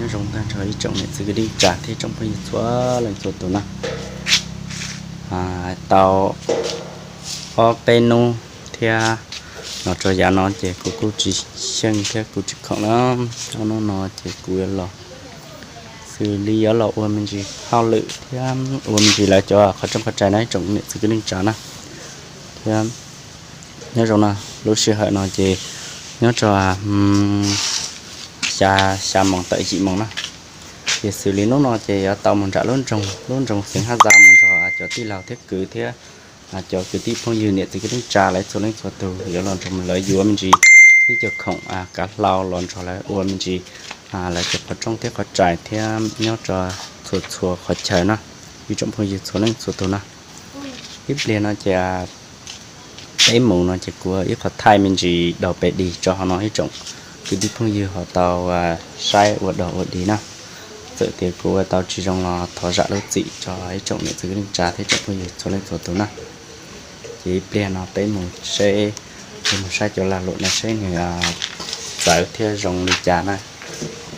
Nyob zoo tag nrho ib tsoom niam txiv kwv tij neej tsa thiab tsoom phooj ywg txhua leej txhua tus na. Tau ob peb hnub thiab los rau yav no ces kuv kuj tsis xyeej thiab kuv tsis khoom na. Ob hnub no ces kuv yuav los xws li yuav los ua me ntsis hauj lwm thiab ua me ntsis lawv cov qhov rooj qhov rais na ib tsoom niam txiv kwv tij neej tsa na. Thiab nyob zoo no, lub sij hawm no ces nyob rau xya, xya moos tawm yim moos na. Ces xws li hnub no ces yuav tau mus nram lub nroog, lub nroog Xeev Haj Zaj mus nrog cov tij laug thiab kwv thiab cov kwv tij phooj ywg niam txiv kwv tij neej tsa lawv txhua leej txhua tus yuav los nrog lawv yuav me ntsis ib co khoom kav hlau los nrog lawv ua me ntsis lawv cov qhov rooj thiab qhov rais thiab nyob rau txhua txhua qhov chaw na, ib tsoom phooj ywg txhua leej txhua tus na. Ib pliag no ces peb mus no ces kuv ib qho thaij me ntsis daus pem dig tso ho no ib tsoom kwv tij phooj ywg ho tau saib ua daus ua dig na. Txawm tias kuv ua tau tsis zoo los thov zam lub txim rau ib tsoom niam txiv kwv tij neej tsa thiab tsoom phooj ywg txhua leej txhua tus na. Ces ib pliag no peb mus seb, peb mus saib cov lag luam no seb nws txawv thiab zoo li cas na.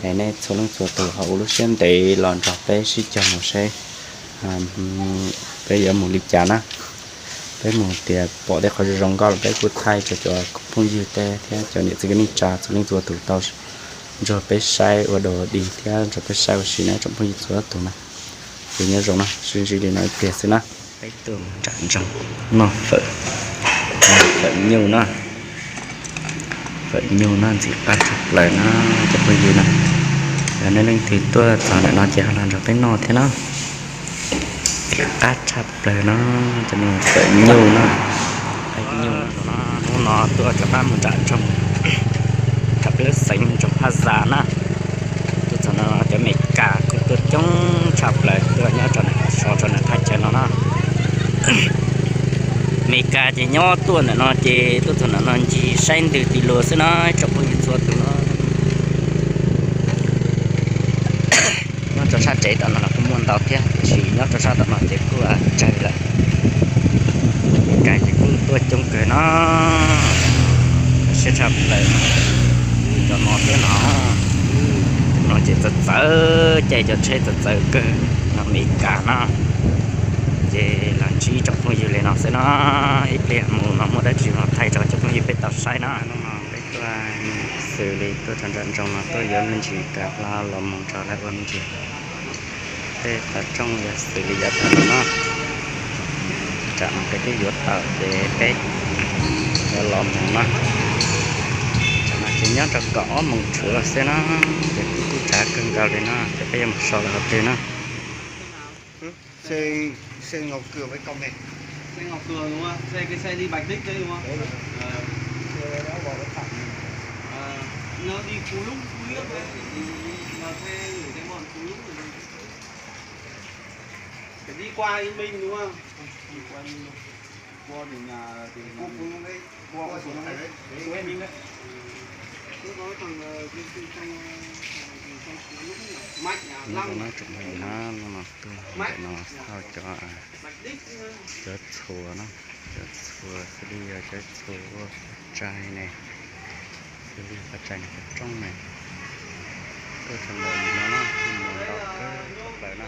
Es nej txhua leej txhua tus ho ua lub siab ntev los nrog peb sib cog mus seb peb yuav mus li cas na. Peb mus tias pom tej qhov zoo zoo nkauj los peb kuj thaij rau cov phooj ywg tej thiab cov niam txiv kwv tij neej tsa txhua leej txhua tus tau nrog peb saib ua dog dig thiab nrog peb saib ua si na tsoom phooj ywg txhua tus na. Ces nyob zoo na, sib ntsib li no ib pliag xwb na. Peb tuaj nram nroog noj fawm, noj fawm nyuj na. Fawm nyuj no ntxim qab tshaj plaws na, cov phooj ywg na. Yog nej leej twg tuaj txog ntawm no ces ho los nrog peb noj thiab na. Ntxim qab tshaj plaws no, cov no fawm nyuj na. Fawm nyuj no, hnub no tuaj rov qab mus nram nroog, nram peb lub xeev nroog Haj Zas na. Tuaj txog no cov Amelikas kuj tuaj coob tshaj plaws tuaj nyob rau ntawm so rau ntawm thaj chaw no na. Amelikas ces nyob tuaj ntawm no ces tuaj txog ntawm no ncig saib ntws ti luas xwb na, tsoom phooj ywg txhua tus na. Nyob rau sab tsev tom no los kuj muaj ntau thiab, tiam sis nyob rau sab tom no ces kuj tsawg lawm. Amelikas ces kuj tuaj coob kawg no, siab tshaj plaws. Cov no thiab no, no ces txawv txawv, caij cov tsheb txawv txawv kawg no Amelikas na. Ces los ntsib tsoom phooj ywg li no xwb no, ib pliag mus no muaj dab tsi los thaij rau cov phooj ywg peb tau saib na. Hnub no peb tuaj xws li tuaj rau nram nroog no tuaj yuav me ntsis kav hlau los mus nrog lawv ua me ntsis tej qhov rooj yog xws li yav tag no na. Tsam no peb twb yuav tawm ces peb yuav los mus na. Tsam no ces nyob rau kaum ob moos tshuav xwb na, ces kuj kuj tshav kawg nkaus li no ces peb yuav mus so lawm qhov twg na. Xe, xe Ngọc Cường với con này. Xe Ngọc Cường đúng không? Xe, cái xe đi Bạch Đích đấy đúng không? Đấy. Ờ. Xe đó vào nó thẳng. Ờ, nó đi Phú Lũng, Phú Lước đấy. Mà thuê gửi cho bọn Phú Lũng rồi. Phải đi qua Yên Minh đúng không? Đi qua Yên Minh. Qua đường, à, đường Quốc Phú Lũng đấy. Qua Phú Lũng đấy. Đấy, Yên Minh đấy. Lúc đó thằng, ờ, cái, cái, trong, ờ, trong Phú Lũng nhỉ? Mạnh à, Lăng. Hnub no tsoom phooj ywg na, hnub no tuaj ntawm no thauj cov, cov txhuas na, cov txhuas xws li yog cov txhuas ua pov tsai ne, xws li pov tsai ne, qhov rooj ne, tuaj rau ntawm no na, ntau kawg plaws na.